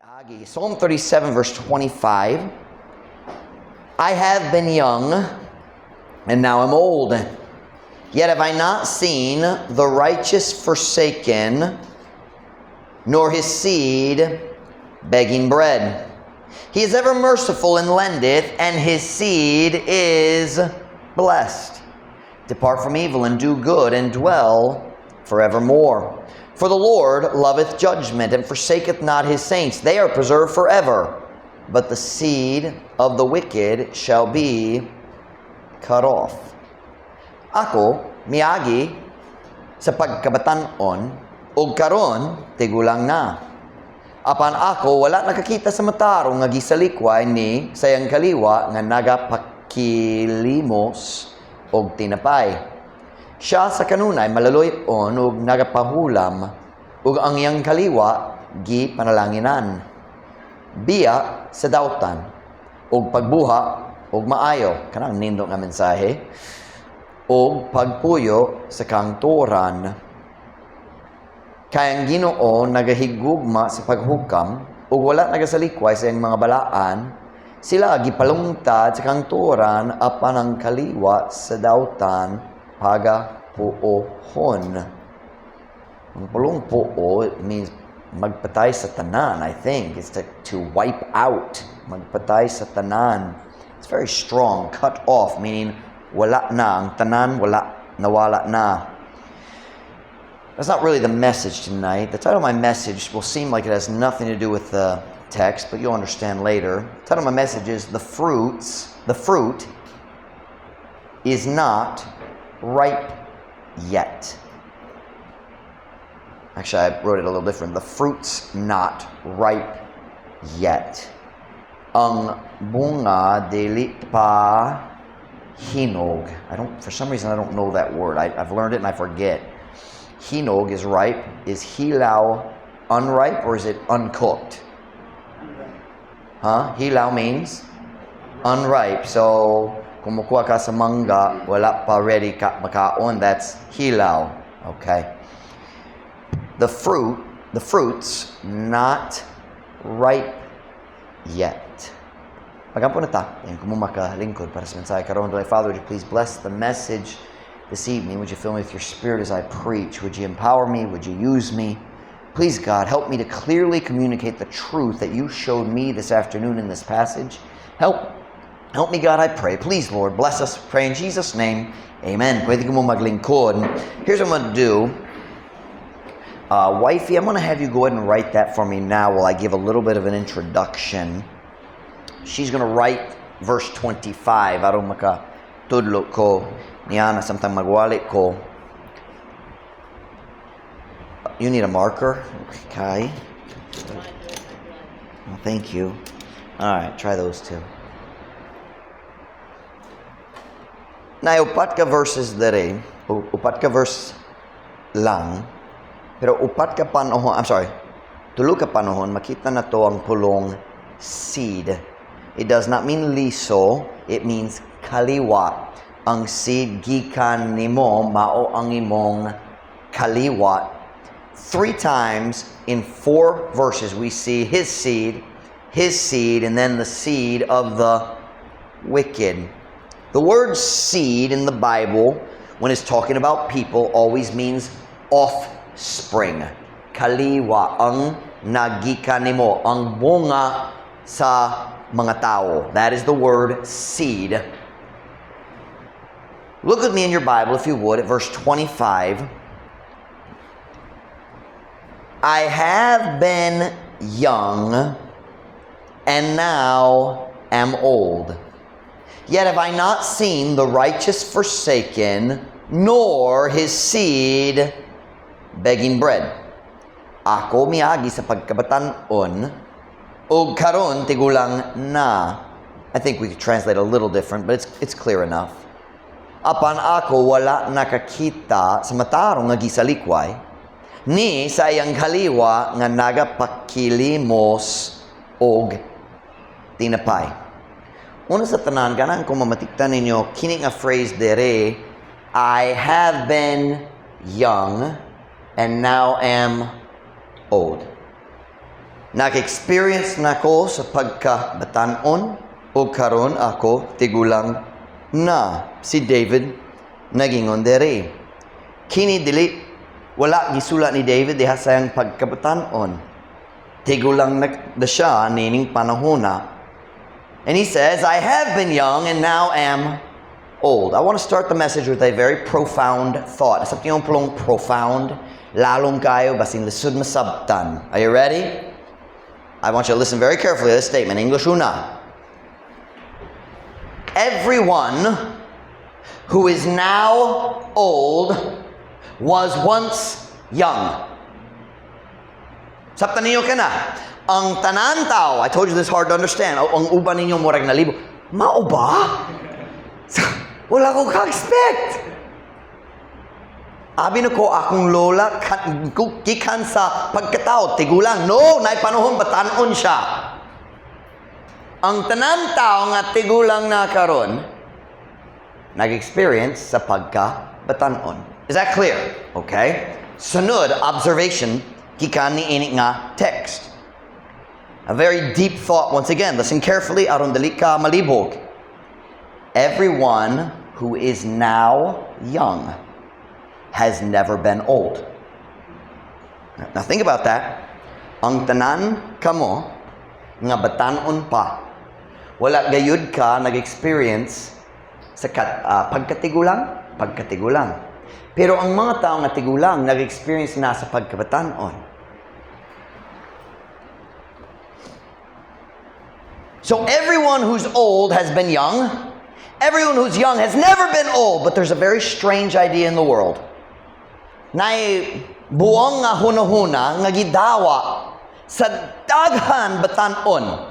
Agi. Psalm 37, verse 25. "I have been young, and now am old. Yet have I not seen the righteous forsaken, nor his seed begging bread. He is ever merciful and lendeth, and his seed is blessed. Depart from evil and do good, and dwell forevermore. For the Lord loveth judgment, and forsaketh not his saints. They are preserved forever. But the seed of the wicked shall be cut off." Ako, miagi sa pagkabatan-on, ug karon tigulang na. Apan ako wala nakakita sa matarong nga gisalikway ni sa iyang kaliwa nga nagapakilimos og tinapay. Siya sa kanunay maluluy-on ug nagapahulam ug ang iyang kaliwa gipanalanginan. Biya sa dautan ug pagbuhat og maayo, kanang nindot nga mensahe, ug pagpuyo sa kangturan. Kay ang Ginoo nagahigugma sa paghukam ug wala nagasalikway sa iyang mga balaan. Sila gipalungtad sa kangturan, apan ang kaliwa sa dautan pagapuohon. Ang pulong puo means magpatay sa tanan, I think. It's to wipe out. Magpatay sa tanan. It's very strong. Cut off, meaning wala na. Ang tanan, wala. Nawala na. That's not really the message tonight. The title of my message will seem like it has nothing to do with the text, but you'll understand later. The title of my message is "The Fruit Is Not Ripe Yet." Actually, I wrote it a little different. "The fruit's not ripe yet." Ang bunga dili pa hinog. I don't, for some reason, I don't know that word. I've learned it and I forget. Hinog is ripe. Is hilaw unripe or is it uncooked? Huh? Hilaw means unripe. So, kung mukuha ka sa mangga, wala pa ready ka makaon, that's hilaw. Okay. The fruit's not ripe yet. Magampo na ta. Dayon kamo makalingkod para sa mensahe karon. Father, would you please bless the message this evening? Would you fill me with your Spirit as I preach? Would you empower me? Would you use me? Please, God, help me to clearly communicate the truth that you showed me this afternoon in this passage. Help me, God, I pray. Please, Lord, bless us. Pray in Jesus' name. Amen. Pwede kamo maglingkod. Here's what I'm going to do. Wifey, I'm going to have you go ahead and write that for me now while I give a little bit of an introduction. She's going to write verse 25 aron makatudlo ko niana samtang magwali ko. You need a marker? Okay. Well, thank you. All right, try those two. Naay upat ka verses dere, upat ka verse lang, pero upat ka panahon, I'm sorry, tulo ka panahon, makita nato ang pulong "seed." It does not mean liso, it means kaliwat. Ang seed gikan nimo, mao ang imong kaliwat. Three times in four verses we see his seed, and then the seed of the wicked. The word "seed" in the Bible, when it's talking about people, always means offspring. Kaliwa, ang nagikan nimo, ang bunga sa mga tao. That is the word "seed." Look with me in your Bible, if you would, at verse 25. "I have been young and now am old. Yet have I not seen the righteous forsaken, nor his seed begging bread." Ako miagi sa pagkabatan-on, ug karon tigulang na. I think we could translate a little different, but it's clear enough. Apan ako wala nakakita sa matarong nga gisalikway, ni sa iyang kaliwa nga nagapakilimos og tinapay. Una sa tanan, ganahan ko mamatikdan ninyo, kini nga phrase dere, "I have been young and now am old." Nag-experience na ko sa pagkabatanon o karon ako tigulang na. Si David nagingon diri. Kini dili wala gisulat ni David diha sa iyang pagkabatanon. Tigulang na siya nining panahona. And he says, "I have been young and now am old." I want to start the message with a very profound thought. Sa yung pulong profound, lalom kayo, basin lisod masabtan. Are you ready? I want you to listen very carefully to this statement. English una. Everyone who is now old was once young. Sabtan ninyo kana. Ang tanan tao, I told you this hard to understand. Ang uban ninyo murag nalibog. Mao ba? Wala ko ka-expect. Abi na ko akong lola gikan sa pagkatao, tigulang. No, naay panahon batanon siya. Ang tanan tao nga tigulang na karon nag-experience sa pagka-batanon. Is that clear? Okay. Sunod, observation gikan ni ini nga text. A very deep thought once again. Listen carefully aron dili ka malibog. Everyone who is now young has never been old. Now think about that. Ang tanan kamo nga batanon pa, wala gayud ka nag-experience sa pagkatigulang, pagkatigulang. Pero ang mga tao nga tigulang nag-experience na sa pagkabatanon. So everyone who's old has been young. Everyone who's young has never been old. But there's a very strange idea in the world. Naay buang nga hunahuna nga gidawa sa daghan batanon.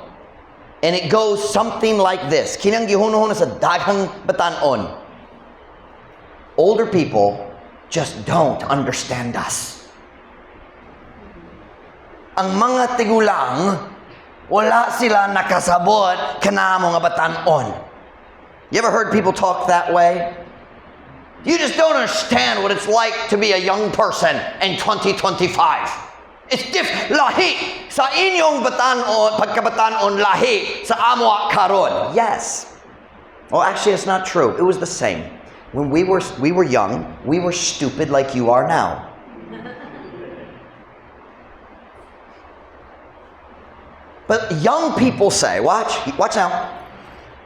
And it goes something like this. Kinang gihunahuna sa daghang batanon. Older people just don't understand us. Ang mga tigulang, wala sila nakasabot kanamo nga batanon. You ever heard people talk that way? You just don't understand what it's like to be a young person in 2025. It's lahi sa inyong batanon, pagkabatanon lahi sa amo karon. Yes. Well, actually, it's not true. It was the same. When we were young, we were stupid like you are now. But young people say, watch, watch now.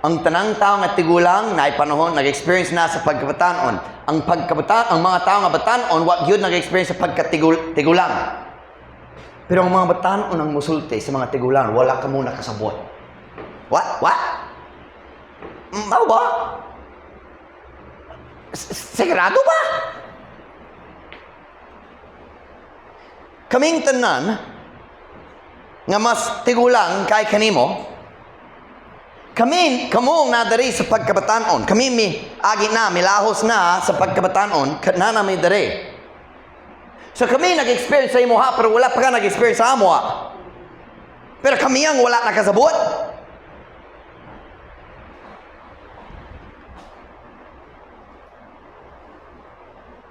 Ang tanang tao nga tigulang naay panahon nag-experience na sa pagkabatanon. Ang mga tao nga batanon wa gyud nag-experience sa pagkatigulang. Pero ang mga batanon ang musulti sa mga tigulang, wala ka muna kasabot. What? What? Mao ba? Sigurado ba? Kaming tanan nga mas tigulang kay kanimo, kami, kamong nadari sa pagkabatanon, kami mi agi na, milahos na sa pagkabatanon, na nami dari. So kami nag-experience sa imo ha, pero wala pa ka nag-experience sa amo ha. Pero kami ang wala nakasabot.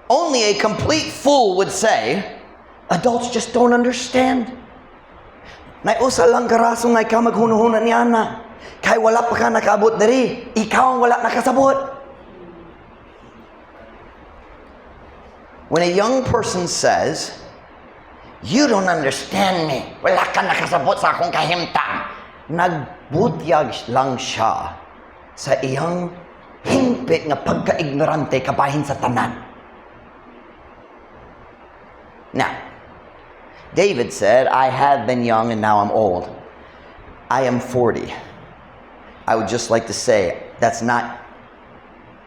Only a complete fool would say, adults just don't understand. Nay usa lang ka rason nga ikaw maghunuhuna ni ana. Kay wala pa ka nakaabot diri. Ikaw ang wala nakasabot. When a young person says, "You don't understand me, wala ka nakasabot sa akong kahimtang," nagbutyag lang siya sa iyang hingpit nga pagka-ignorante kabahin sa tanan. Now, David said, "I have been young and now I'm old." I am 40. I would just like to say that's not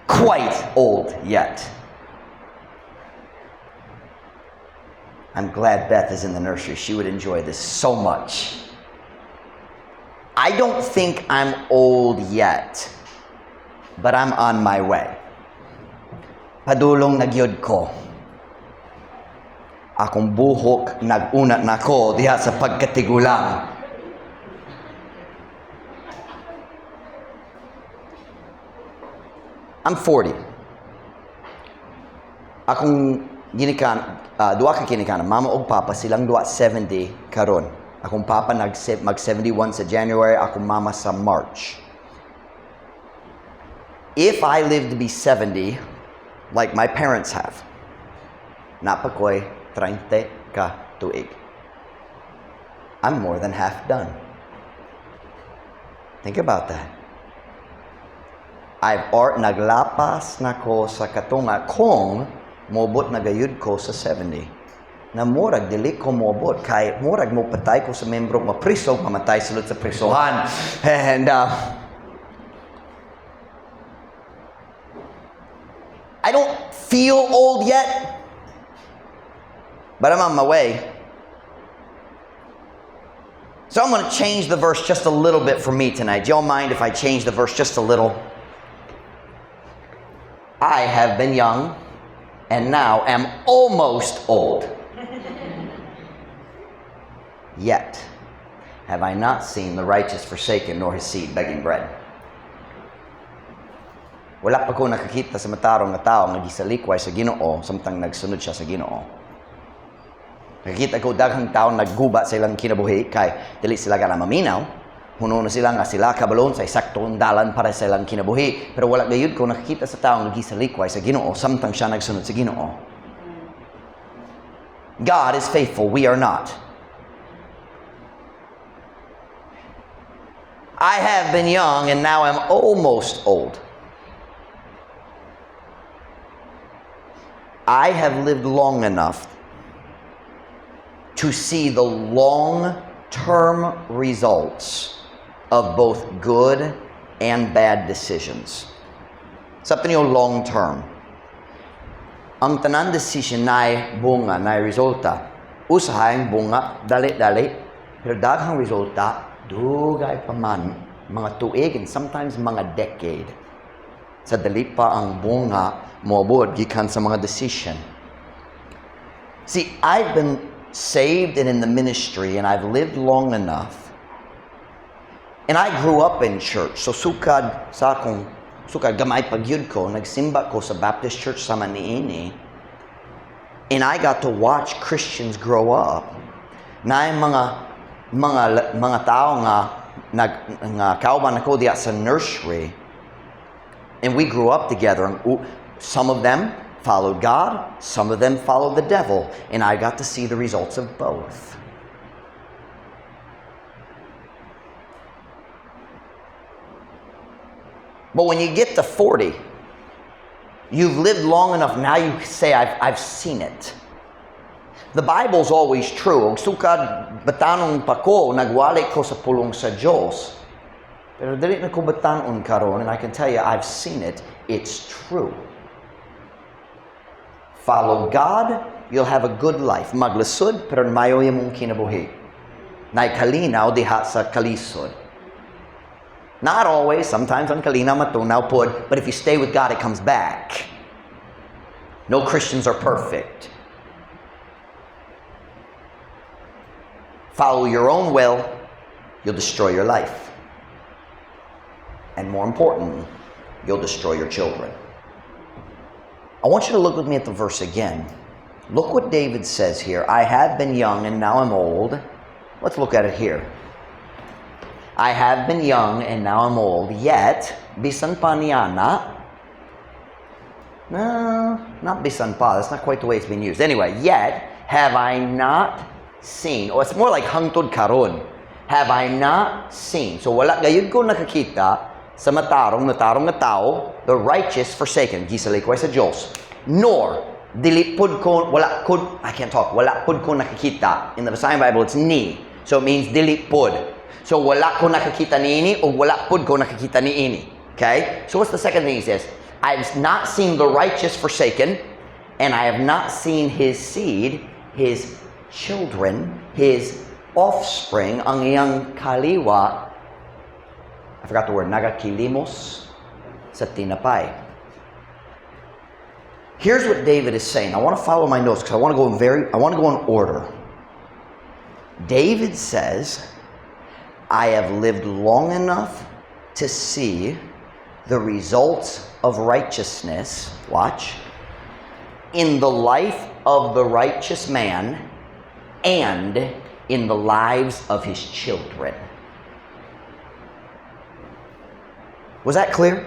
quite old yet. I'm glad Beth is in the nursery. She would enjoy this so much. I don't think I'm old yet, but I'm on my way. Padulong na gyud ko. Akong buhok nag-unat na ko diha sa pagkatigulang. I'm 40. Akong ginikan, duha ka ginikanan, mama og papa, silang duha 70 karon. Akong papa nag mag 71 sa January, akong mama sa March. If I live to be 70, like my parents have, naa pa ko'y 30 ka tuig. I'm more than half done. Think about that. I've art naglapas na ko sa katunga kung mobot na gayud ko sa 70. Na murag dili ko moabot kay murag mo patay ko sa membro, mapriso, mamatay sulod sa prisohan. And I don't feel old yet, but I'm on my way. So I'm going to change the verse just a little bit for me tonight. Do y'all mind if I change the verse just a little? I have been young and now am almost old. Yet have I not seen the righteous forsaken, nor his seed begging bread. Wala pa ko nakakita sa matarong nga tao nga gisalikway sa Ginoo samtang nagsunod siya sa Ginoo. Nakakita ko daghang tao nagguba sa ilang kinabuhi kay dili sila gana maminaw. Huno na sila nga sila kabalon sa eksaktong dalan para sa ilang kinabuhi. Pero wala gayud ko nakakita sa tao nga gisalikway sa Ginoo samtang siya nagsunod sa Ginoo. God is faithful, we are not. I have been young and now am almost old. I have lived long enough to see the long-term results of both good and bad decisions. Something yung long term. Ang tanan decision naay bunga, naay resulta. Usahay ang bunga, dali-dali, pero daghang resulta, dugay pa man, mga tuig and sometimes mga decade. Sa dali pa ang bunga moabot gikan sa mga decision. See, I've been saved and in the ministry and I've lived long enough. And I grew up in church. So sukad sa akong sukad gamay pa gyud ko, nagsimba ko sa Baptist Church sa Maniini. And I got to watch Christians grow up. Naay mga tao nga nag nga kauban ako diya sa nursery. And we grew up together. And some of them followed God, some of them followed the devil, and I got to see the results of both. But when you get to 40, you've lived long enough, now you say, I've seen it. The Bible's always true. Og sukad batanon pa ko, nagwali ko sa pulong sa Diyos. Pero dili na ko batanon karon, and I can tell you, I've seen it. It's true. Follow God, you'll have a good life. Maglisod, pero mayo imong kinabuhi. Nay kalinaw diha sa kalisod. Not always. Sometimes ang kalinaw matunaw pod. But if you stay with God, it comes back. No Christians are perfect. Follow your own will, you'll destroy your life. And more important, you'll destroy your children. I want you to look with me at the verse again. Look what David says here. I have been young and now I'm old. Let's look at it here. I have been young and now I'm old, yet, bisan pa niya na. No, not bisan pa. That's not quite the way it's been used. Anyway, yet have I not seen. Oh, it's more like hangtod karon. Have I not seen. So wala gayud ko nakakita sa matarong nga tao, the righteous forsaken, gisalikway sa Diyos. Nor, dili pud ko, wala ko, I can't talk, wala pud ko nakakita. In the Visayan Bible, it's ni. So it means dili pud. So wala ko nakakita niini o wala pud ko nakakita niini. Okay? So what's the second thing he says? I've not seen the righteous forsaken, and I have not seen his seed, his children, his offspring, ang iyang kaliwa, I forgot the word, nagakilimos sa tinapay. Here's what David is saying. I want to follow my notes because I want to go in order. David says, I have lived long enough to see the results of righteousness, watch, in the life of the righteous man and in the lives of his children. Was that clear?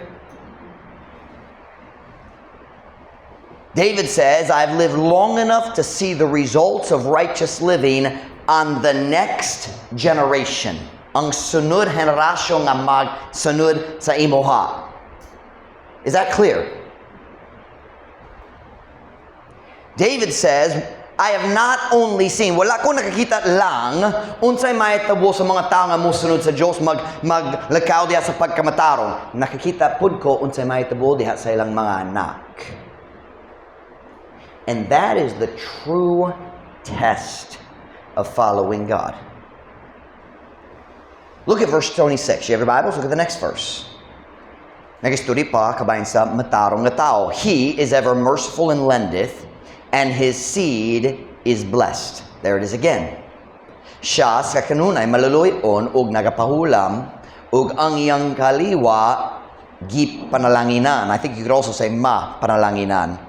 David says, "I've lived long enough to see the results of righteous living on the next generation." Ang sunod henerasyon nga magsunod sa imoha. Is that clear? David says, "I have not only seen," wala ko nakakita lang, unsay mahitabo sa mga tao nga mosunod sa Diyos, maglakaw diha sa pagkamatarong. Nakakita pud ko unsay mahitabo diha sa ilang mga anak. And that is the true test of following God. Look at verse 26. You have your Bibles? Look at the next verse. Nag-study pa kabahin sa matarong nga tao. He is ever merciful and lendeth, and his seed is blessed. There it is again. Siya sa kanunay maluluy-on ug nagapahulam ug ang iyang kaliwa gipanalanginan. I think you could also say ma panalanginan.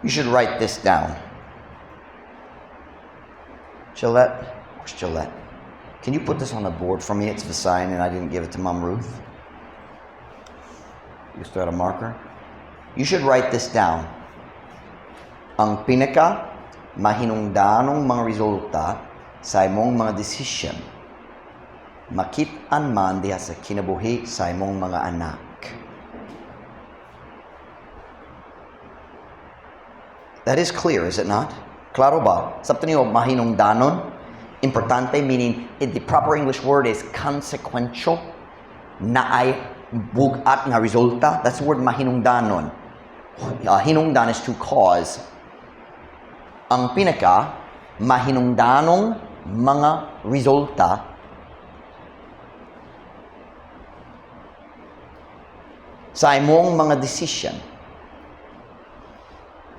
You should write this down. Gillette? Where's Gillette? Can you put this on the board for me? It's Visayan and I didn't give it to Mom Ruth. You still got a marker? You should write this down. Ang pinaka mahinungdanong mga resulta sa imong mga decision, makit-an man diha sa kinabuhi sa imong mga anak. That is clear, is it not? Klaro ba? Sabto niyo mahinungdanon? Importante, meaning the proper English word is consequential. Naay bugat nga resulta. That's the word mahinungdanon. Hinungdan is to cause. Ang pinaka mahinungdanong mga resulta sa imong mga decision,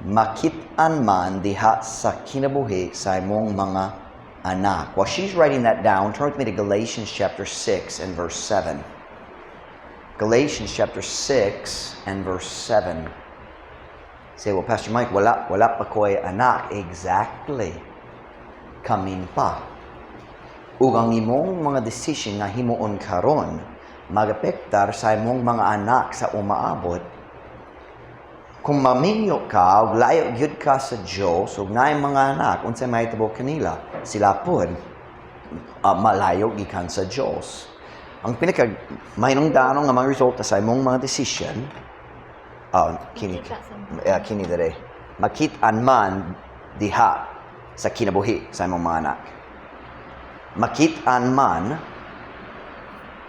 makit-an man diha sa kinabuhi sa imong mga anak. While she's writing that down, turn with me to Galatians chapter 6 and verse 7. Galatians chapter 6 and verse 7. Say, "Well, Pastor Mike, wala pa ko'y anak." Exactly. Kamin pa. Ug ang imong mga decision nga himuon karon, magapektar sa imong mga anak sa umaabot. Kung maminyo ka, ug layo gyud ka sa Dios, ug naay mga anak, unsay mahitabo kanila? Sila pod malayo gikan sa Dios. Ang pinaka mahinungdanon nga mga resulta sa imong mga decision, kini kini dire, makit-an man diha sa kinabuhi sa imong mga anak. Makit-an man.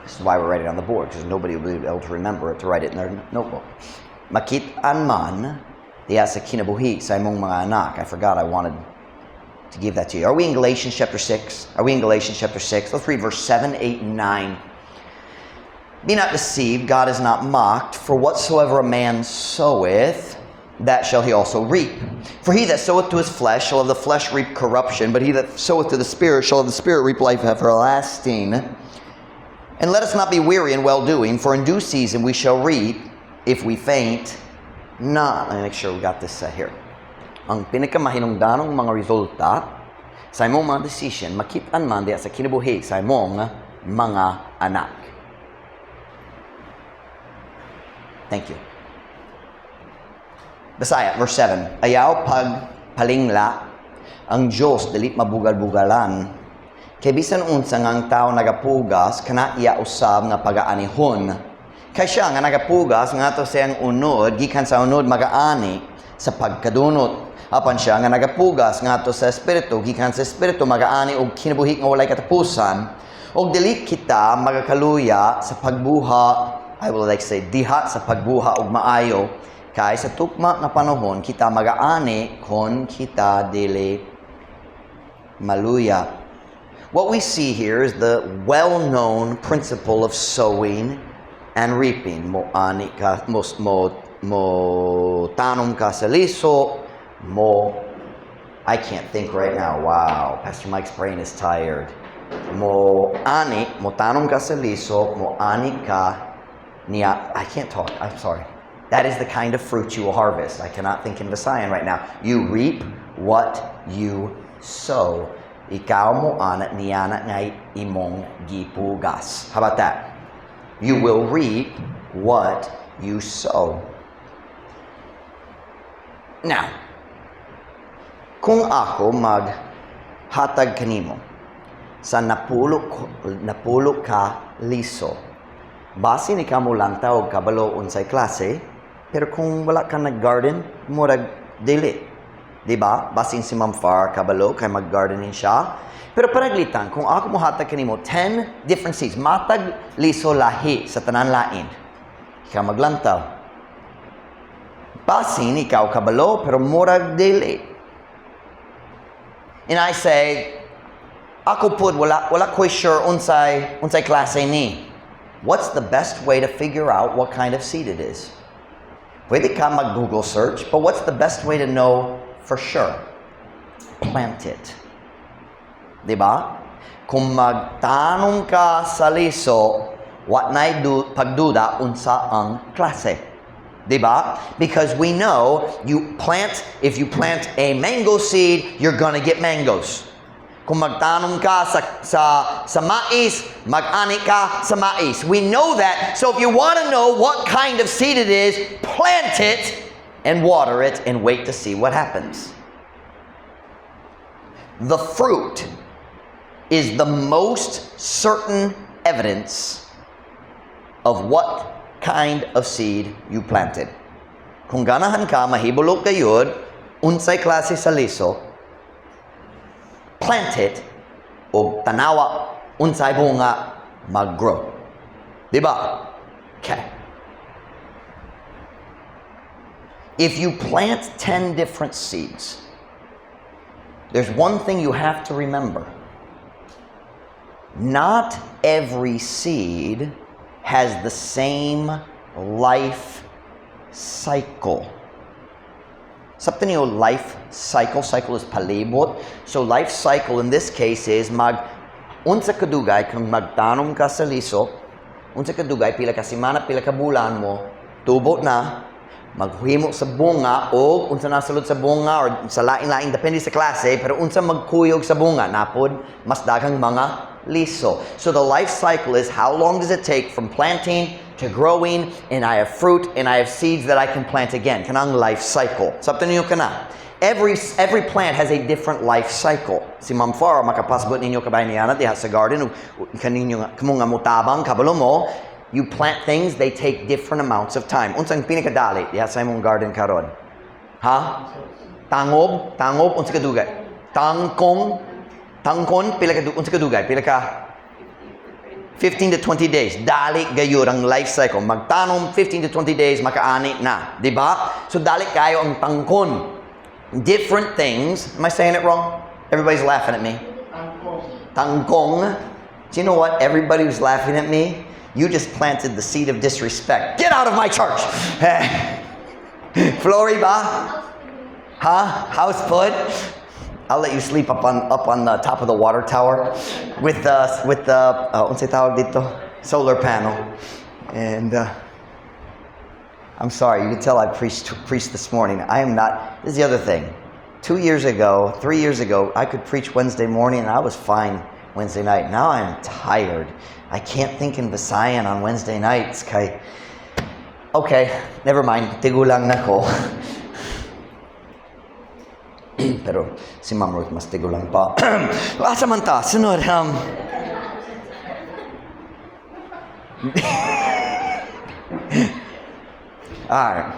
This is why we're writing on the board, because nobody will be able to remember it to write it in their notebook. Makit-an man diha sa kinabuhi sa imong mga anak. I forgot I wanted to give that to you. Are we in Galatians chapter 6? Are we in Galatians chapter 6? Let's read verse 7, 8, and 9. Be not deceived, God is not mocked, for whatsoever a man soweth, that shall he also reap. For he that soweth to his flesh shall of the flesh reap corruption, but he that soweth to the Spirit shall of the Spirit reap life everlasting. And let us not be weary in well-doing, for in due season we shall reap if we faint not. Let me make sure we got this set here. Ang pinakamahinungdanong mga resulta sa imong mga decision, makit-an man diha sa kinabuhi sa imong mga anak. Thank you. Bisaya, verse 7. Ayaw pagpalingla, ang Diyos dili mabugal-bugalan. Kay bisan unsa nga ang tao nagapugas, kana iya usab nga pagaanihon. Kay siya nga nagapugas ngadto sa iyang unod, gikan sa unod magaani sa pagkadunot. Apan siya nga nagapugas ngadto sa Espiritu, gikan sa Espiritu magaani og kinabuhi nga walay katapusan. Og dili kita magakaluya sa pagbuha, I will like say, diha sa pagbuha og maayo, kay sa tukma nga panahon kita magaani kon kita dili maluya. What we see here is the well-known principle of sowing and reaping. Mo ani ka, mo tanom ka sa liso, mo, I can't think right now. Wow, Pastor Mike's brain is tired. Mo ani, mo tanom ka sa liso, mo ani ka niya. I can't talk. I'm sorry. That is the kind of fruit you will harvest. I cannot think in Visayan right now. You reap what you Sow. Ikaw mo ana niana nga imong gipugas. How about that? You will reap what you sow. Now, kung ako maghatag kanimo sa napulo ka liso, basin ikaw mo lantaw og kabalo unsay klase, pero kung wala ka nag-garden, murag dili. Di ba? Basin si Ma'am Far kabalo kay mag-gardening siya. Pero panaglitan, kung ako mohatag kanimo 10 different seeds, matag liso lahi sa tanan lain. Ikaw maglantaw. Basin ikaw kabalo, pero murag dili. And I say, ako pud wala ko'y sure unsay klase ni. What's the best way to figure out what kind of seed it is? Pwede ka mag-Google search, but what's the best way to know for sure? Plant it. Di ba? Kung magtanom ka sa liso, wa na'y pagduda unsa ang klase. Di ba? Because we know if you plant a mango seed, you're gonna get mangoes. Kung magtanom ka sa mais, mag-ani ka sa mais. We know that. So if you want to know what kind of seed it is, plant it and water it and wait to see what happens. The fruit is the most certain evidence of what kind of seed you planted. Kung ganahan ka, mahibalo kayod, unsay klase sa liso, plant it, o tanawa, unsay bunga, mag-grow. Di ba? Okay. If you plant 10 different seeds, there's one thing you have to remember. Not every seed has the same life cycle. Sabtan niyo life cycle, cycle is palibot. So life cycle in this case is mag unsa kadugay kung magtanom ka sa liso, unsa kadugay pila ka semana, pila ka bulan mo, tubo na, maghimo sa bunga o unsa nasulod sa bunga or sa lain-lain depende sa klase, pero unsa magkuyog sa bunga napod mas daghang mga liso. So the life cycle is how long does it take from planting to growing, and I have fruit and I have seeds that I can plant again. Kanang life cycle. Sabtan niyo kana. Every plant has a different life cycle. Si Ma'am Farah, makapasabot ninyo kabay niya na diha sa garden, kaninyo nga kamo nga mutabang kabalo mo, you plant things, they take different amounts of time. Unsang pinakadali diha sa imong garden karon? Ha? Tangob? Tangob unsa kadugay? Tangkong? Tangkon pila ka unsa kadugay? Pila ka 15 to 20 days. Dali gayud ang life cycle. Magtanom 15 to 20 days makaani na, di ba? So dali kayo ang tangkon. Different things. Am I saying it wrong? Everybody's laughing at me. Tangkong. Do you know what? Everybody who's laughing at me, you just planted the seed of disrespect. Get out of my church. Flory ba? Huh? House put? I'll let you sleep up on the top of the water tower with the unsay tawag dito? Solar panel. And I'm sorry, you can tell I preached this morning. I am not. This is the other thing. 2 years ago, 3 years ago, I could preach Wednesday morning and I was fine Wednesday night. Now I'm tired. I can't think in Visayan on Wednesday nights. Kay, okay, never mind. Tigulang na ko. Pero si Ma'am Ruth mas tigulang pa. Asa man ta? Sunod. All right.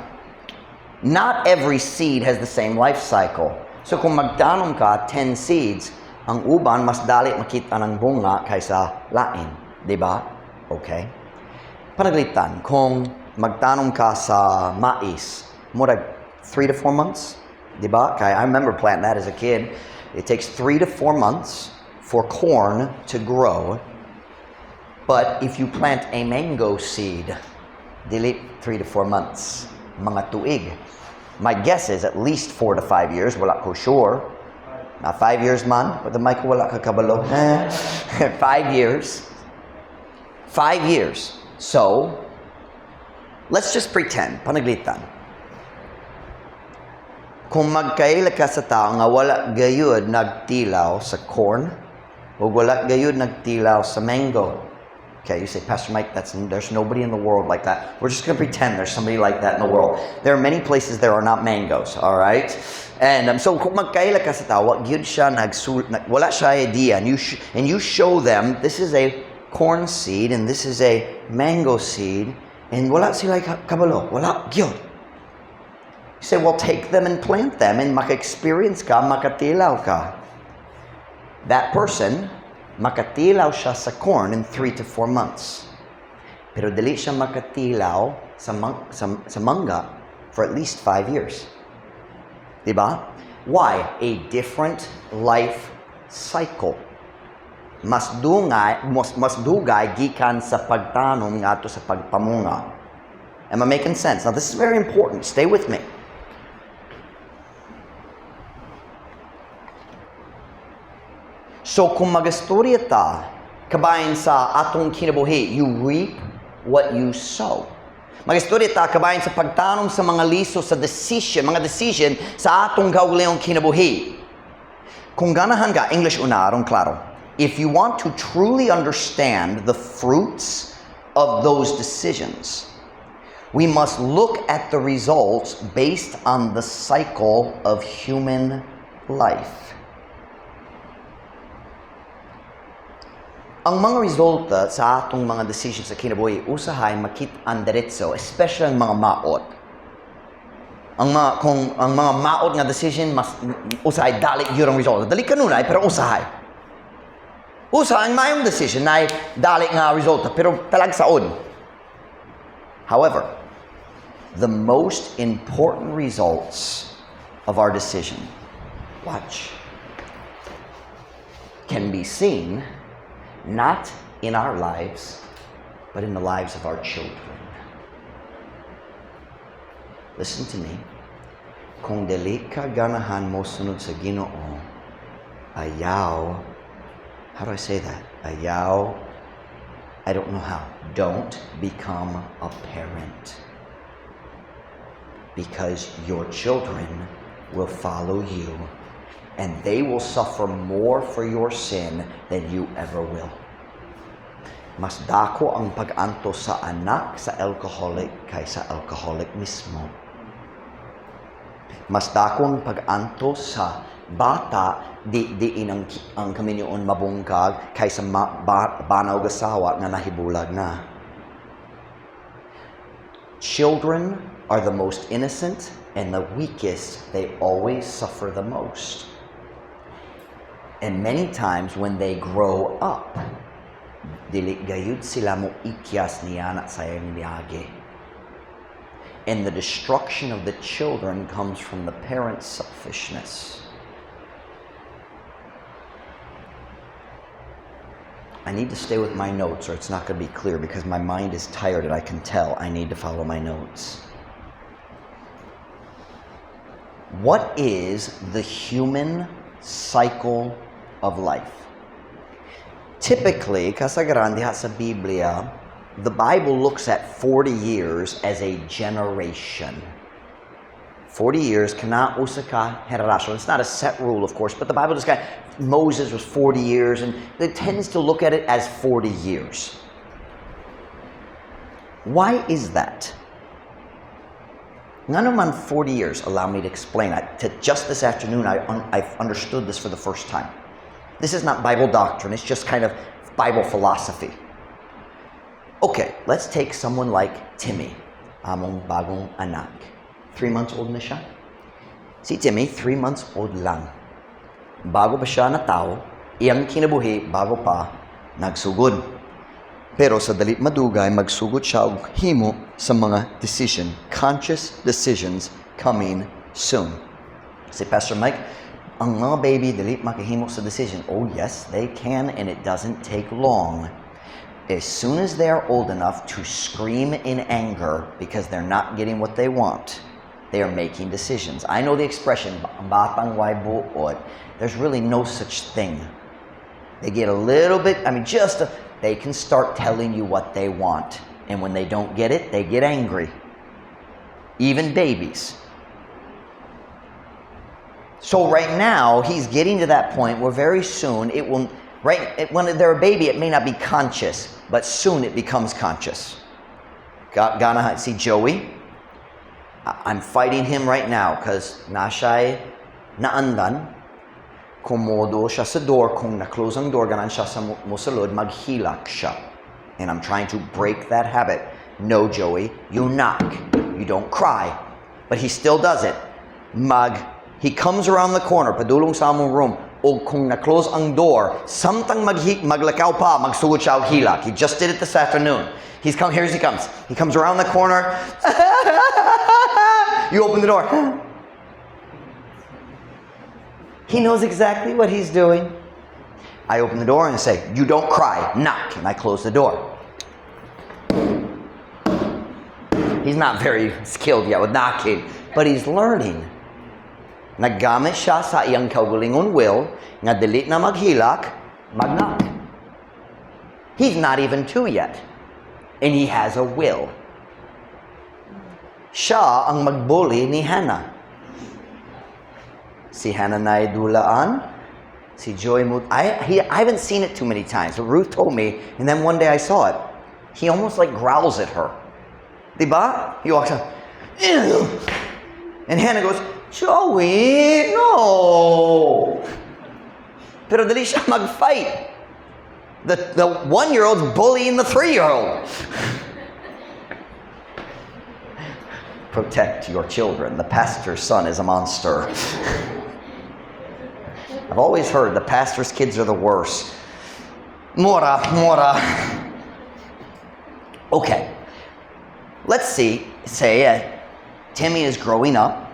Not every seed has the same life cycle. So kung magtanom ka 10 seeds, ang uban mas dali makita ng bunga kaysa lain. Di ba? Okay. Panaglitan, kung magtanom ka sa mais, murag 3 to 4 months, di ba? Kay I remember planting that as a kid. It takes 3 to 4 months for corn to grow. But if you plant a mango seed, dili 3 to 4 months, mga tuig. My guess is at least 4 to 5 years, wala ko sure. Not 5 years man, but the mic wala ka kabalo. 5 years. 5 years. So, let's just pretend, panaglitan. Kung magkaila ka sa tao nga wala gayud nagtilaw sa corn, o wala gayud nagtilaw sa mango. Okay, you say, "Pastor Mike, there's nobody in the world like that." We're just going to pretend there's somebody like that in the world. There are many places there are not mangoes, all right? And so kung magkaila ka sa tao, wa gyud siya wala siya idea, and you show them, this is a corn seed and this is a mango seed, and wala sila kabalo, wala gyud. You say, "Well, take them and plant them and maka-experience ka, makatilaw ka." That person, makatilaw siya sa corn in 3 to 4 months. Pero dili siya makatilaw sa mangga for at least 5 years. Diba? Why? A different life cycle. Mas dugay gikan sa pagtanom ngadto sa pagpamunga. Am I making sense? Now, this is very important. Stay with me. So kung magastorya ta, kabahin sa atong kinabuhi, you reap what you sow. Magastorya ta kabahin sa pagtanom sa mga liso sa decision, mga decision sa atong kaugalingong kinabuhi. Kung ganahan ka, English una, aron klaro. If you want to truly understand the fruits of those decisions, we must look at the results based on the cycle of human life. Ang mga resulta sa atong mga decisions sa kinabuhi, usahay makit-an diretso, especially ang mga maot. Ang mga kung ang mga maot nga decision, mas usahay dali gyud ang resulta. Dali kanunay, pero usahay. Usahay ang maayong decision na dali nga resulta, pero talagsaon. However, the most important results of our decision, watch, can be seen not in our lives, but in the lives of our children. Listen to me. Kung dili ka ganahan mo sunod sa Ginoo, ayaw, how do I say that? Ayaw, I don't know how. Don't become a parent. Because your children will follow you and they will suffer more for your sin than you ever will. Mas dako ang pag-antos sa anak sa alcoholic kaysa alcoholic mismo. Mas dako ang pag-antos sa bata di diin ang kaminyoon mabungkag kaysa bana og asawa nga nahibulag na. Children are the most innocent and the weakest. They always suffer the most. And many times when they grow up, dili gayud sila mo ikyas niana sa iyang niagi. And the destruction of the children comes from the parents' selfishness. I need to stay with my notes or it's not going to be clear because my mind is tired and I can tell I need to follow my notes. What is the human cycle of life? Typically, kasagaran diha sa Biblia, the Bible looks at 40 years as a generation. 40 years, kana usa ka henerasyon. It's not a set rule, of course, but the Bible just got Moses was 40 years, and it tends to look at it as 40 years. Why is that? Ngano man 40 years? Allow me to explain. Just this afternoon, I understood this for the first time. This is not Bible doctrine. It's just kind of Bible philosophy. Okay, let's take someone like Timmy, among bagong anak. 3 months old na siya. Si Timmy, 3 months old lang. Bago pa siya natawo, iyang kinabuhi bago pa nagsugod. Pero sa dali madugay, magsugod siya og himo sa mga decision, conscious decisions coming soon. Say, "Pastor Mike, ang mga baby dili makahimo sa decision." Oh yes, they can, and it doesn't take long. As soon as they are old enough to scream in anger because they're not getting what they want, they are making decisions. I know the expression, "Batang way buot." There's really no such thing. They get a little bit, I mean, they can start telling you what they want. And when they don't get it, they get angry. Even babies. So right now, he's getting to that point where very soon it will, right, when they're a baby, it may not be conscious, but soon it becomes conscious. Gana, see Joey? I'm fighting him right now because naa siya'y naandan, komodo siya sa door, kung na-close ang door, ganahan siya sa mosulod, maghilak siya. And I'm trying to break that habit. No, Joey, you knock. You don't cry. But he still does it. He comes around the corner, padulong sa among room, o kung na-close ang door, samtang maglakaw pa, magsugod siya og hilak. He just did it this afternoon. He's come, here he comes. He comes around the corner. You open the door. He knows exactly what he's doing. I open the door and say, "You don't cry, knock." And I close the door. He's not very skilled yet with knocking, but he's learning. Naggamit siya sa iyang kaugalingon will nga dili na maghilak, mag-knock. He's not even 2 yet. And he has a will. Siya ang magbully ni Hannah. Si Hannah na dulaan. Si Joey moved. I haven't seen it too many times, but Ruth told me, and then one day I saw it. He almost like growls at her. Diba? He walks up. "Ew." And Hannah goes, "Joey, no." Pero dili siya mag-fight. The 1-year-old's bullying the 3-year-old. Protect your children. The pastor's son is a monster. I've always heard the pastor's kids are the worst. Mora, mora. Okay. Let's see. Say Timmy is growing up,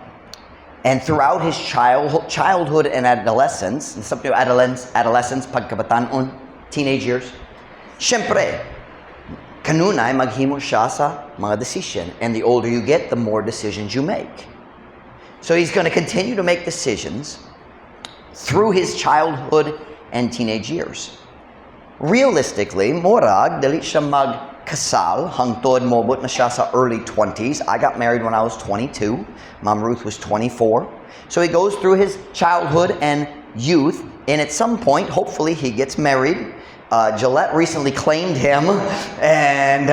and throughout his childhood and adolescence, and something adolescence, pagkabataon, teenage years, syempre, kanunay maghimo siya sa mga decision. And the older you get, the more decisions you make. So he's going to continue to make decisions through his childhood and teenage years. Realistically, murag, dili siya magkasal hangtod mobot na siya sa early 20s. I got married when I was 22. Mom Ruth was 24. So he goes through his childhood and youth, and at some point, hopefully, he gets married. Gillette recently claimed him, and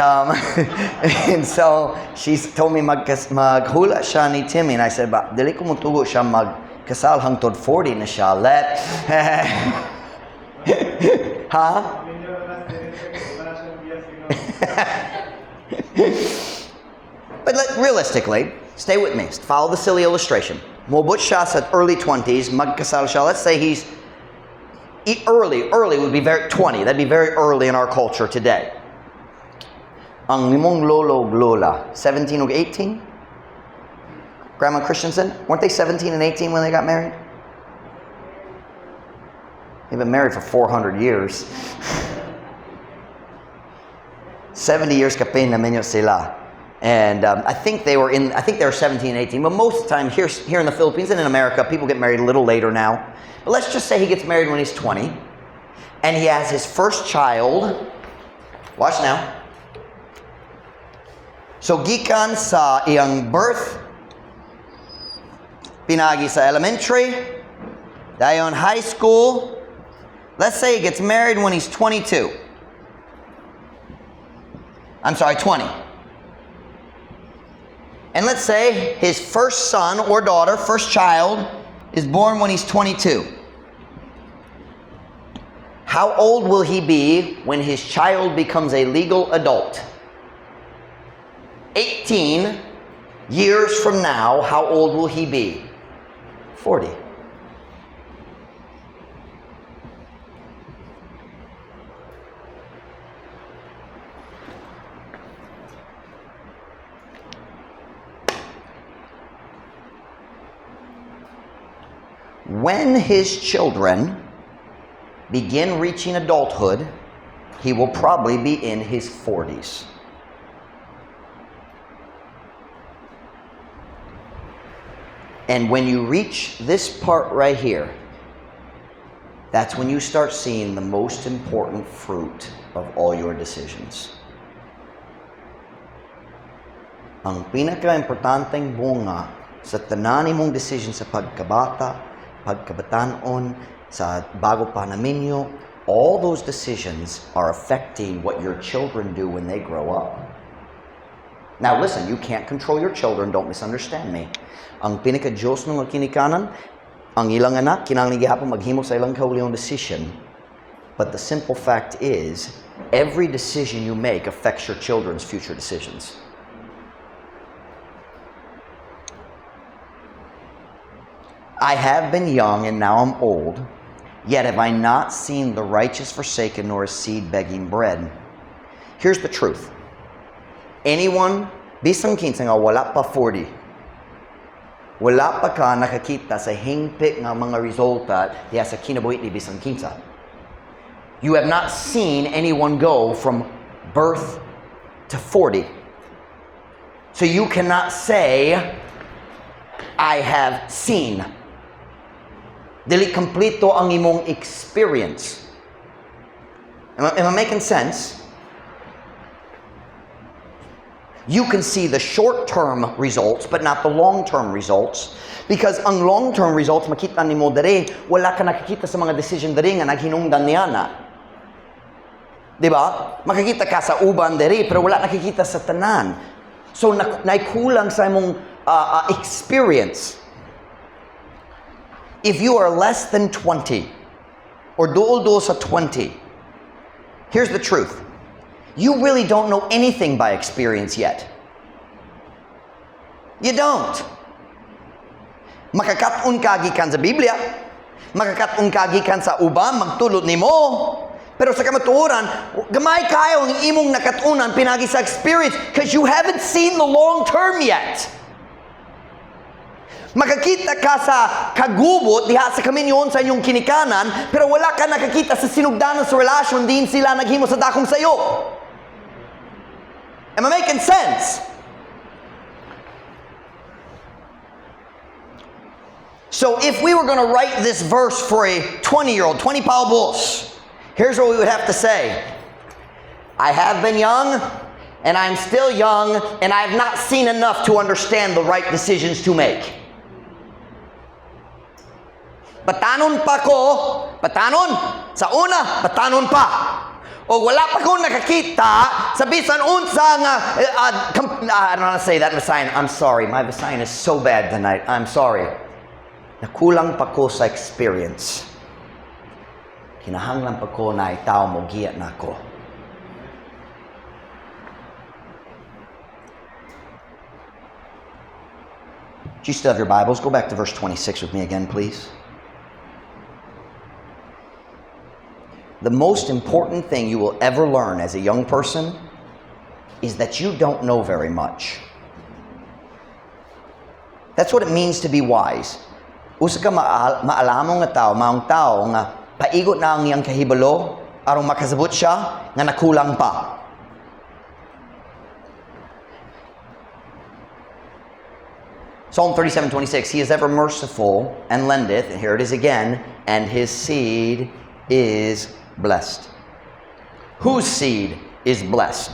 so she's told me maghula siya ni Timmy, and I said, "Ba, dili ko motugot siya magkasal hangtod 40 na siya, Let." Ha? But realistically, stay with me. Follow the silly illustration. Mobot siya sa early 20s, magkasal siya. Let's say he's early, early would be very 20. That'd be very early in our culture today. Ang imong lolo ug lola, 17 or 18? Grandma Christensen, weren't they 17 and 18 when they got married? They've been married for 400 years. 70 years kapin na minyo sila. And I think they were 17 and 18, but most of the time here in the Philippines and in America, people get married a little later now. But let's just say he gets married when he's 20, and he has his first child. Watch now. So gikan sa iyang birth, pinaagi sa elementary, dayon high school. Let's say he gets married when he's 22. I'm sorry, 20. And let's say his first son or daughter, first child, is born when he's 22. How old will he be when his child becomes a legal adult? 18 years from now, how old will he be? 40. When his children begin reaching adulthood, he will probably be in his 40s. And when you reach this part right here, that's when you start seeing the most important fruit of all your decisions. Ang pinaka-importanteng bunga sa tanan nimong decision sa pagkabata, pagkabatanon, sa bago pa naminyo, all those decisions are affecting what your children do when they grow up. Now listen, you can't control your children, don't misunderstand me. Ang pinaka-Diyos nga kinikanan, ang ilang anak, kinahanglan gihapon maghimo sa ilang kaugalingong decision. But the simple fact is, every decision you make affects your children's future decisions. I have been young and now I'm old, yet have I not seen the righteous forsaken nor his seed begging bread. Here's the truth. Anyone, bisan kinsa nga wala pa 40, wala pa ka nakakita sa hingpit nga mga resulta diha sa kinabuhi ni bisan kinsa. You have not seen anyone go from birth to 40. So you cannot say, "I have seen." Dili kompleto ang imong experience. Am I making sense? You can see the short-term results, but not the long-term results. Because ang long-term results, makita nimo diri, wala ka nakikita sa mga decision diri nga naghinungdan niya na. Di ba? Makikita ka sa uban diri, pero wala nakikita sa tanan. So, naikulang sa imong experience. If you are less than 20, or duol-duol sa 20, here's the truth. You really don't know anything by experience yet. You don't. Makakat-on ka gikan sa Biblia, makakat-on ka gikan sa uban, magtulot nimo. Pero sa kamatuoran, gamay kayo ang imong nakatunan pinagi sa experience because you haven't seen the long term yet. Makakita ka sa kagubot diha sa kaminyon sa inyong kinikanan, pero wala ka nakakita sa sinugdanan sa relasyon din sila naghimo sa dakong sayo. Am I making sense? So if we were going to write this verse for a 20-year-old, 20 paubos, here's what we would have to say. I have been young, and I'm still young, and I have not seen enough to understand the right decisions to make. Batanon pa ko, batanon, sa una, batanon pa. O wala pa ko nakakita sa bisan unsa nga, I don't know how to say that in Visayan. I'm sorry, my Visayan is so bad tonight. I'm sorry. Nakulang pa ko sa experience. Kinahanglan pa ko na itaw mo giya na ko. Do you still have your Bibles? Go back to verse 26 with me again, please. The most important thing you will ever learn as a young person is that you don't know very much. That's what it means to be wise. Usa ka maalamong nga tao, maong tao nga paigot na ang iyang kahibalo aron makasabot siya nga nakulang pa. Psalm 37:26, he is ever merciful and lendeth, and here it is again, and his seed is blessed. Whose seed is blessed?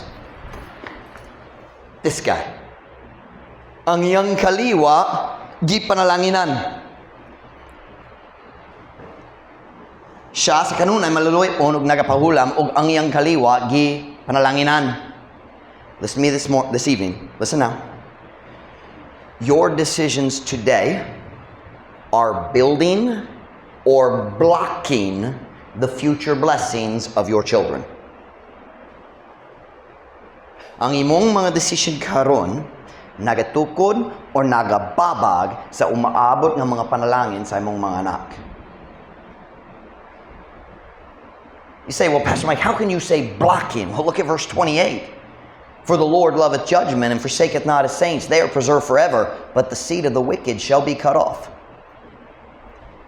This guy. Ang iyang kaliwa, gipanalanginan. Siya sa kanunay maluluy-on og nagapahulam og ang iyang kaliwa gipanalanginan. Listen to me this evening. Listen now. Your decisions today are building or blocking the future blessings of your children. Ang imong mga decision karon nagatukod or nagababag sa umaabot ng mga panalangin sa imong mga anak. You say, "Well, Pastor Mike, how can you say blocking?" Well, look at verse 28. For the Lord loveth judgment and forsaketh not his saints. They are preserved forever, but the seed of the wicked shall be cut off.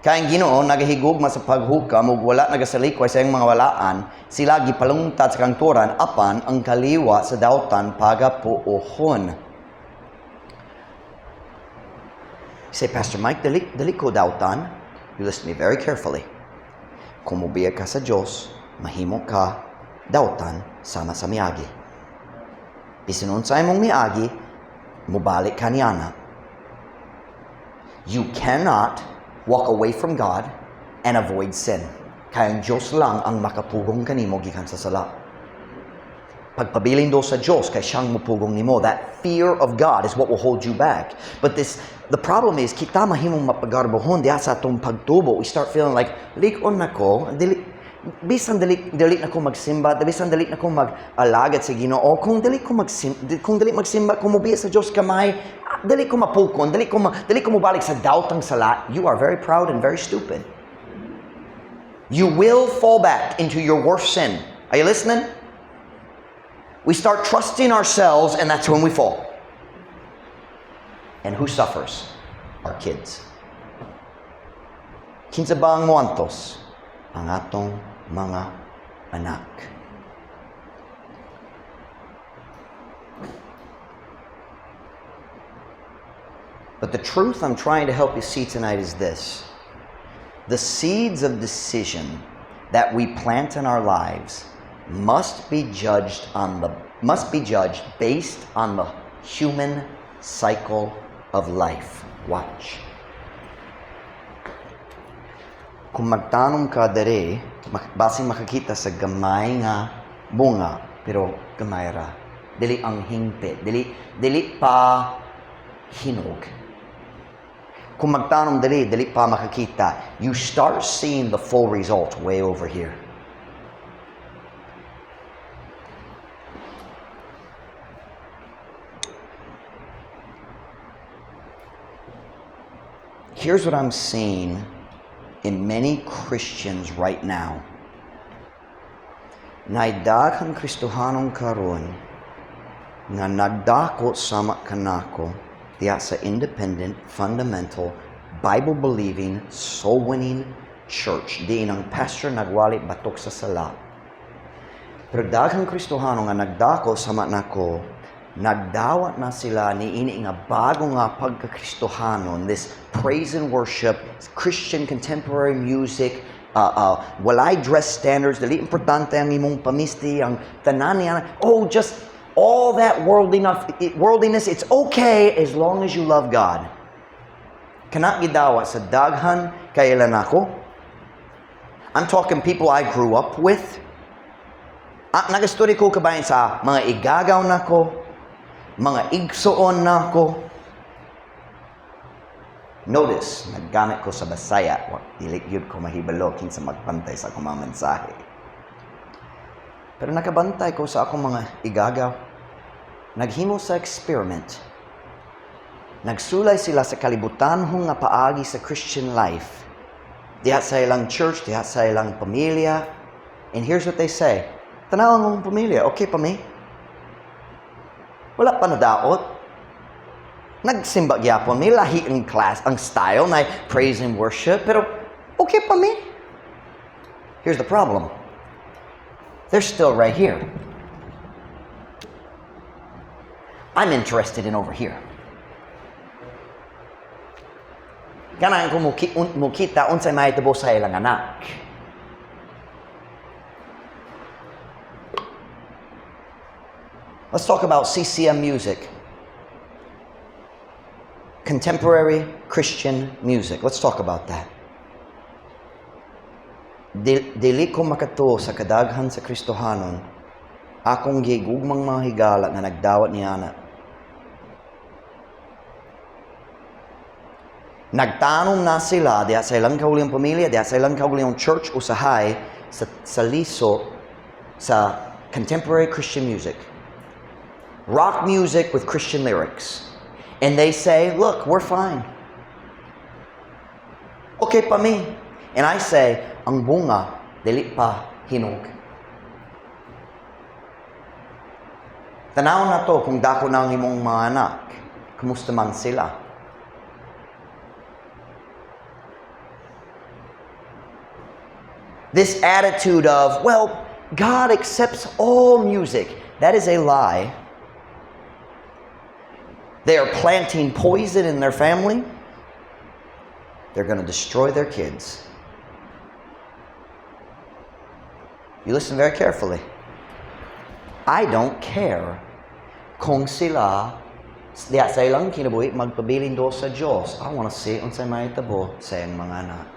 Kay ang Ginoo nagahigugma sa paghukam ug wala nagasalikway sa iyang mga balaan, sila gipalungtad sa kangturan apan ang kaliwa sa dautan pagapuohon. You say, "Pastor Mike, dili, dili ko dautan." You listen to me very carefully. Kung mobiya ka sa Diyos, mahimo ka dautan sama sa miagi. Bisan unsa imong miagi, mobalik ka niana. You cannot Walk away from God and avoid sin. Kay ang Diyos lang ang makapugong kanimo gikan sa sala. Pagpabilin do sa Diyos kay siyang mupugong nimo. That fear of God is what will hold you back. But the problem is, kita mahimong mapagarbohon diha sa atong pagtubo. We start feeling like, lik-on nako, dili, bisan dili na ko magsimba, bisan dili na ko mag-alagad sa Ginoo, kung dili magsimba, kung mobiya sa Dios kamay, dili ko mapukon, dili ko mobalik sa daotang sala. You are very proud and very stupid. You will fall back into your worst sin. Are you listening? We start trusting ourselves, and that's when we fall. And who suffers? Our kids. Kinsa ba ang moantos? Ang atong mga anak. But the truth I'm trying to help you see tonight is this. The seeds of decision that we plant in our lives must be judged based on the human cycle of life. Watch. Kung magtanom ka dere, basin makakita sa gamay nga bunga, pero gamay ra. Dili ang hingpit, dili pa hinog. Kung magtanom dili, dili pa makakita. You start seeing the full result way over here. Here's what I'm seeing in many Christians right now. Naay daghang Kristohanon karon nga nagdako sama kanako diha sa independent, fundamental, Bible-believing, soul-winning church. Diin ang pastor nagwali batok sa sala. Pero daghang Kristohano nga nagdako sama nako, nagdawat na sila ni ini nga bago nga pagkakristohanon, this praise and worship, Christian contemporary music, walay dress standards, dili importante ang imong pamisti, ang tanan niya, oh, just all that worldliness, it's okay as long as you love God. Kana gidawat sa daghan kaila nako. I'm talking people I grew up with. Nagastorya ko kabahin sa mga igagaw nako, mga igsuon nako. Notice, naggamit ko sa Bisaya. Wa, dili gyud ko mahibalo kinsa magbantay sa akong mga mensahe. Pero nakabantay ko sa akong mga igagaw. Naghimo sa experiment. Nagsulay sila sa kalibutanhong nga paagi sa Christian life. Diha sa ilang church, diha sa ilang pamilya. And here's what they say. Tanaw ang pamilya, okay pa mi? Wala pa nadaot. Nagsimba gyapon mi, lahi ang class, ang style na praise and worship, pero okay pa mi. Here's the problem. They're still right here. I'm interested in over here. Ganahan ko mukita unsay mahitabo sa ilang anak. Let's talk about CCM music. Contemporary Christian music. Let's talk about that. Dili ko makatuo sa kadaghan sa Kristohanon, akong gigugmang mga higala nga nagdawat ni ana. Nagtanom na sila diha sa ilang kaugalingong pamilya, diha sa ilang kaugalingong church usahay sa liso sa contemporary Christian music. Rock music with Christian lyrics. And they say, look, we're fine. Okay pa mi. And I say, ang bunga, dili pa hinog. Tanaw na to kung dako na ang imong mga anak. Kumusta man sila? This attitude of, well, God accepts all music. That is a lie. They are planting poison in their family. They're going to destroy their kids. You listen very carefully. I don't care kung sila Diya sa ilang kinabuhi, magpabilin do sa Diyos. I want to see unsay mahitabo sa iyang mga anak.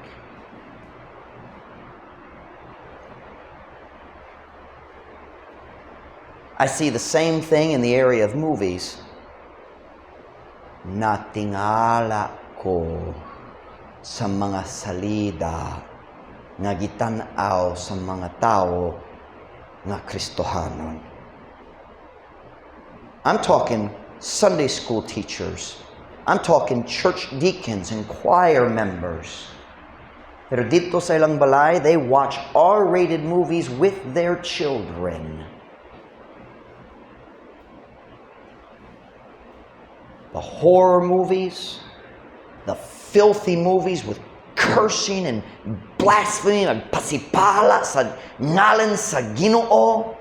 I see the same thing in the area of movies. Natingala ko sa mga salida nga gitan-aw sa mga tao nga Kristohanon. I'm talking Sunday school teachers. I'm talking church deacons and choir members. Pero dito sa ilang balay, they watch R-rated movies with their children. The horror movies, the filthy movies with cursing and blasphemy, nagpasipala sa ngalan sa Ginoo.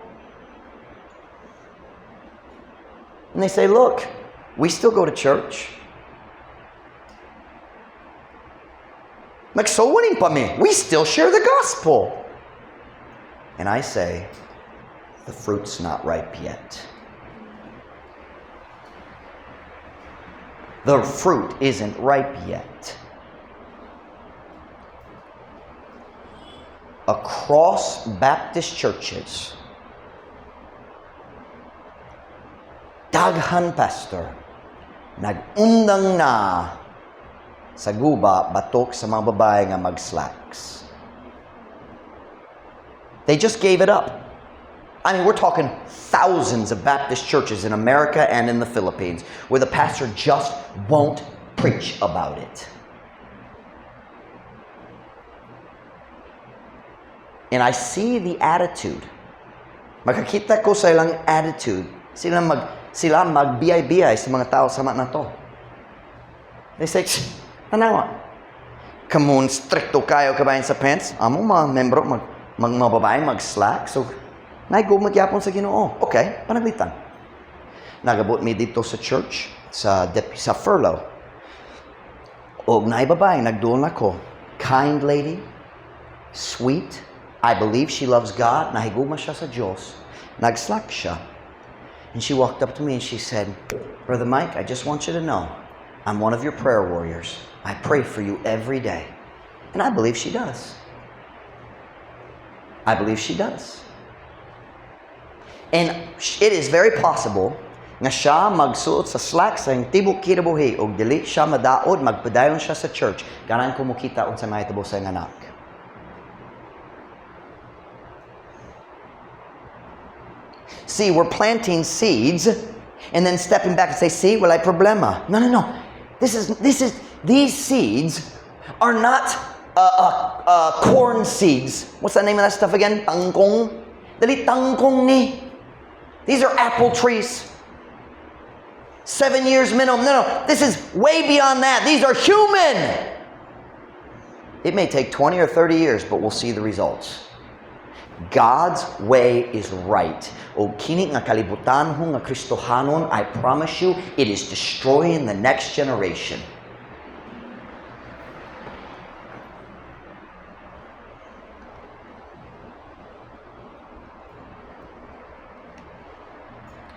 And they say, "Look, we still go to church. Magsowaning pa mi. We still share the gospel." And I say, the fruit's not ripe yet. The fruit isn't ripe yet. Across Baptist churches, daghan pastor nag-undang na sa guba batok sa mga babae nga mag-slacks. They just gave it up. I mean, we're talking thousands of Baptist churches in America and in the Philippines where the pastor just won't preach about it. And I see the attitude. Makakita ko sa ilang attitude. Sila magbiyay-biyay sa mga tao sama na to. They say, "Tanawa. Kamon stricto kayo kabayan sa pants. Amo mga membro, mga babae mag-slack. So, naigugma gyapon sa Ginoo." Okay, panaglitan. Nagabot mi dito sa church, sa furlough. Og naay babae, nagduol nako. Kind lady, sweet. I believe she loves God. Nahigugma siya sa Diyos. Nag-slack siya. And she walked up to me and she said, "Brother Mike, I just want you to know, I'm one of your prayer warriors. I pray for you every day." And I believe she does. I believe she does. And it is very possible nga siya magsuot sa slacks sa tibok kinabuhi og dili siya madaod, magpadayon siya sa church. Ganahan ko mokita unsa mahitabo sa iyang anak. See, we're planting seeds and then stepping back and say, "See, walay problema." No. These seeds are not corn seeds. What's the name of that stuff again? Tangkong? Dili tangkong ni. These are apple trees. 7 years minimum. No. This is way beyond that. These are human. It may take 20 or 30 years, but we'll see the results. God's way is right. O kini nga kalibutan nga Kristohanon, I promise you, it is destroying the next generation.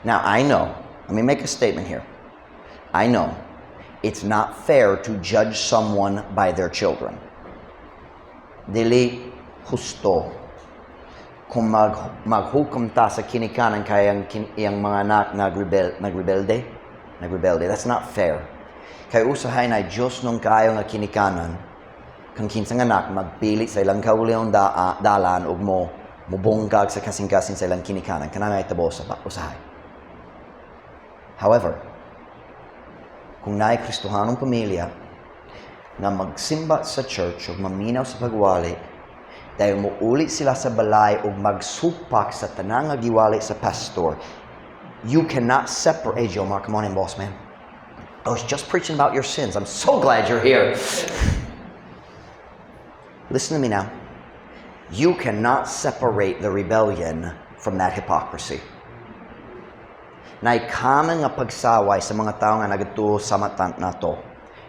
Now, I know, let me make a statement here. I know it's not fair to judge someone by their children. Dili husto kung maghukom ta sa kinikanan kay ang iyang mga anak nagrebelde. That's not fair. Kay usahay na Diyos nung kayo nga kinikanan kang kinsang anak magpili sa ilang kaugalingong dalan ug mo mubungkag sa kasing-kasing sa ilang kinikanan kanang ay tabo sa usahay. However, kung naay Kristohanong pamilya nga magsimba sa church ug maminaw sa pagwali, dahil muuli sila sa balay ug magsupak sa tanang nga giwali sa pastor, you cannot separate. Hey, Jomar, come on in, boss man. I was just preaching about your sins. I'm so glad you're here. Listen to me now. You cannot separate the rebellion from that hypocrisy. Naay common nga pagsaway sa mga tao nga nagatuo sa matan nato.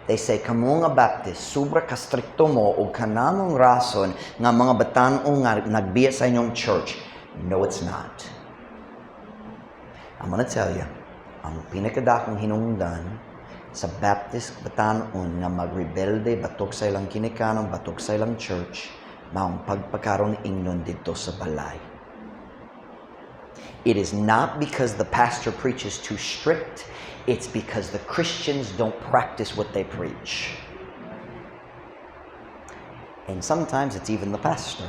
They say, "Kamo nga Baptist, sobra ka strikto mo og kanamong rason nga mga batan-ong nga nagbiya sa inyong church." No, it's not. I'm gonna tell you, Ang pinakadakong hinungdan sa Baptist batanon nga magrebelde batok sa ilang kinikanon, batok sa ilang church, maong pagpakaron ingnon didto sa balay. It is not because the pastor preaches too strict, it's because the Christians don't practice what they preach. And sometimes it's even the pastor.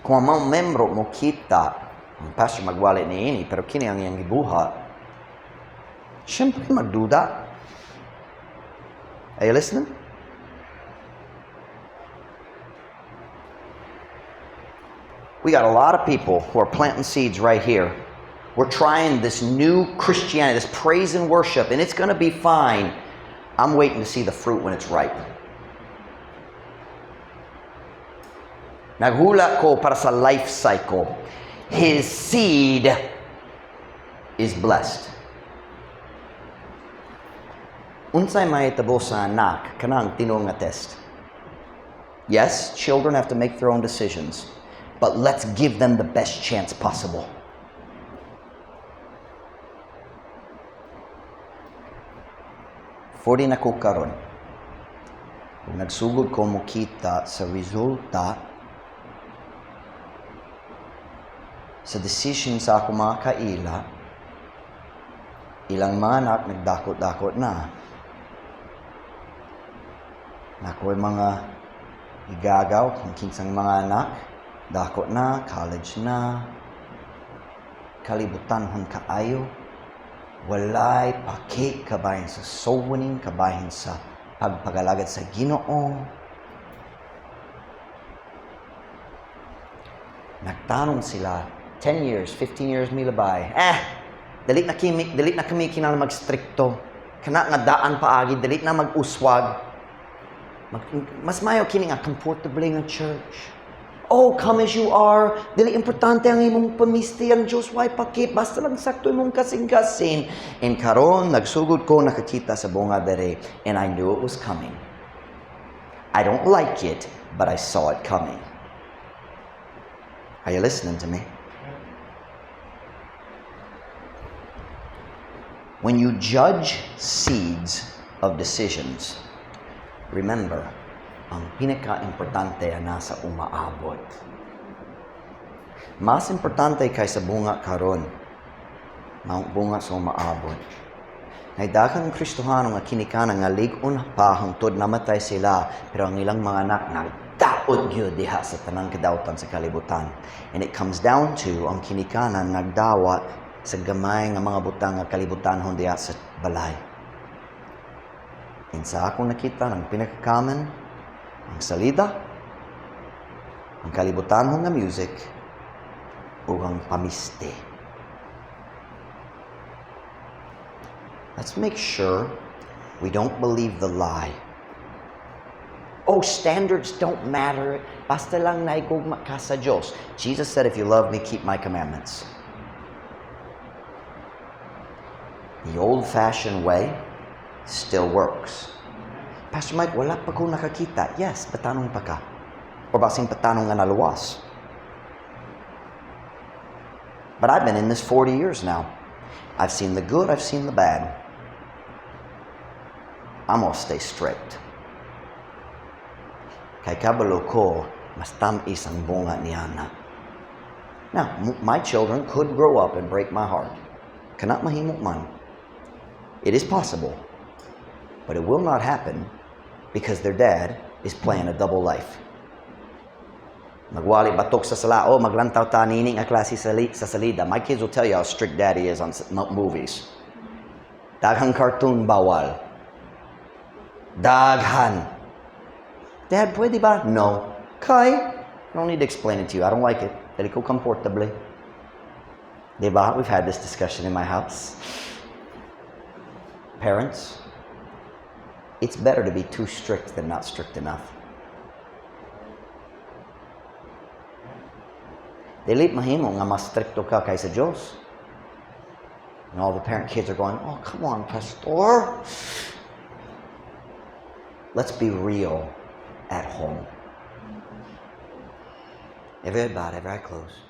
Kung ang mga membro mo kita, ang pastor magwali niini, pero kini ang iyang gibuhat, siyempre magduda. Are you listening? We got a lot of people who are planting seeds right here. We're trying this new Christianity, this praise and worship, and it's going to be fine. I'm waiting to see the fruit when it's ripe. Naghula ko para sa life cycle. His seed is blessed. Unsay mahitabo sa anak, kanang tinuod nga test. Yes, children have to make their own decisions, but let's give them the best chance possible. 40 na ko karon. Kung nagsugod ko mokita sa resulta sa decision sa ako mga kaila, ilang mga anak nagdakot-dakot na. Nako'y mga igagaw, kung kinsang mga anak, dako na, college na, kalibutanhon kaayo, walay paki kabahin sa soul winning, kabahin sa pagpagalagad sa Ginoo. Nagtanong sila, 10 years, 15 years milabay. Eh, dili na kami kinahanglan magstrikto. Kana nga daan paagi, dili na mag-uswag. Mas mayo kini nga comfortable nga church. Oh, come as you are. Dili importante ang imong pamisti, ang Diyos way paki. Basta lang sakto imong kasing-kasing. And karon nagsugod ko nakakita sa bunga dere, and I knew it was coming. I don't like it, but I saw it coming. Are you listening to me? When you judge seeds of decisions, remember, ang pinaka-importante ay nasa umaabot. Mas importante kaysa bunga karon, maong bunga sa umaabot. Nay daghang Kristohano nga kinikanan nga lig-on pa hangtod namatay sila, pero ang ilang mga anak nagdaot gyud diha sa tanang kadautan sa kalibutan. And it comes down to ang kinikanan nagdawat sa gamay nga mga butang nga kalibutanhon diha sa balay. And sa akong nakita ng pinaka-common, ang salida, ang kalibutanhon nga music, ug ang pamiste. Let's make sure we don't believe the lie. Oh, standards don't matter. Basta lang naigugma ka sa Diyos. Jesus said, "If you love me, keep my commandments." The old-fashioned way still works. "Pastor Mike, wala pa ko nakakita." Yes, batanon pa ka. O basin batanon nga naluwas. But I've been in this 40 years now. I've seen the good, I've seen the bad. I'm going to stay strict. Kay kabalo ko, mas tam-is ang bunga niana. Now, my children could grow up and break my heart. Cannot mahimo man. It is possible. But it will not happen because their dad is playing a double life. Magwali batok sa sala, oh, maglantaw ta nini nga klase sa salida. My kids will tell you how strict daddy is on movies. Daghang cartoon bawal. Daghan. "Dad, pwede ba?" "No." "Kay, I don't need to explain it to you. I don't like it. Dili ko comfortable." Diba? We've had this discussion in my house. Parents, it's better to be too strict than not strict enough. Dili mahimo nga mas strikto ka kaysa Diyos. And all the parent kids are going, "Oh, come on, Pastor." Let's be real at home. Every head bowed, every eye closed.